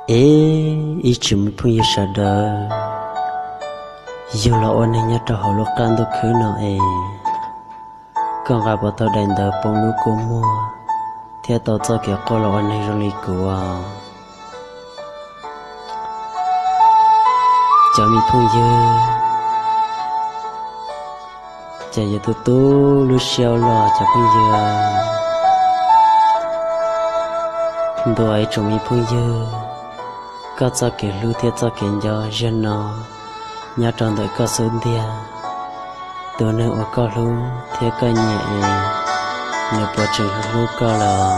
Es ib tsoom me phooj ywg sawv daws, yug los ua neeg nyob rau hauv lub qab ntuj khwb no es, koj nqa puas tau daim ntawv poob lub kua muag thiab tau txoj kev quaj los ua neeg zoo li kuv os? Cov me phooj ywg, ces yuav tu tu lub siab los cov phooj ywg. Ntuas ib tsoom me phooj ywg, koj txoj kev hlub thiab txoj kev nco zaum no nyob rau ntawm koj xub ntiag. Tus neeg uas koj hlub thiab koj nyiam es nws puas tseem hlub koj lawm?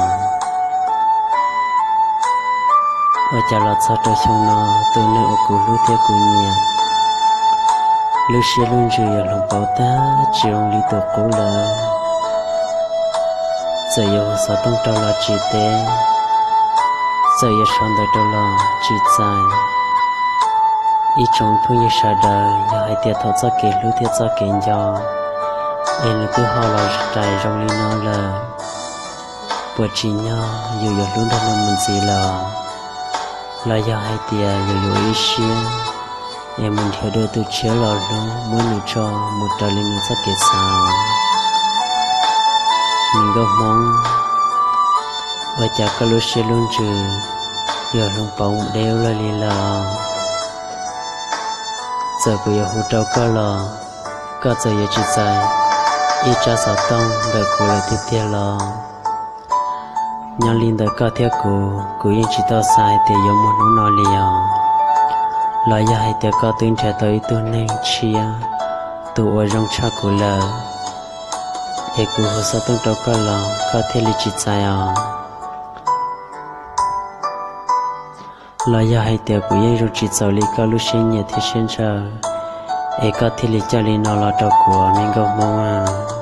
Ua cas los txog rau xyoo no, tus neeg uas kuv hlub thiab kuv nyiam, lub siab lub ntsws yuav hloov pauv tag tsis zoo li tus qub lawm. Txawm yuav hu xov tooj rau los tsis teb, txawm yuav sau ntawv rau los tsis txais. Ib tsoom phooj ywg sawv daws, yog hais tias thaum txoj kev hlub thiab txoj kev nco es nws twb ho los rais zoo li no lawm, puas tsim nyog yus yuav hlub nrog nws mus ntxiv lawm? Los yog hais tias yus yuav ua ib siab es mus nrhiav dua tus tshiab los hlub, muab nws tso mus raws li nws txoj kev xav? Me nkauj Hmoob, ua cas koj lub siab lub ntsws yuav hloov pauv mus deb ua luaj li lawm? Txawm kuv yuav hu rau koj los, koj txawm yuav tsis txais ib tsab xov tooj ntawm kuv lawm tiag tiag los? Nyob li ntawm koj thiab kuv, kuv yeej tsis tau xav hais tias yuav muaj hnub no li os. Los yog hais tias koj twb nrhiav tau ib tug neeg tshiab, tus uas zoo tshaj kuv lawm, es kuv hu xov tooj rau koj los koj thiaj li tsis txais os? Los yog hais tias kuv yeej zoo tsis txaus li koj lub siab nyiam thiab siab ntshaw, es koj thiaj li coj li no los rau kuv, me nkauj Hmoob a?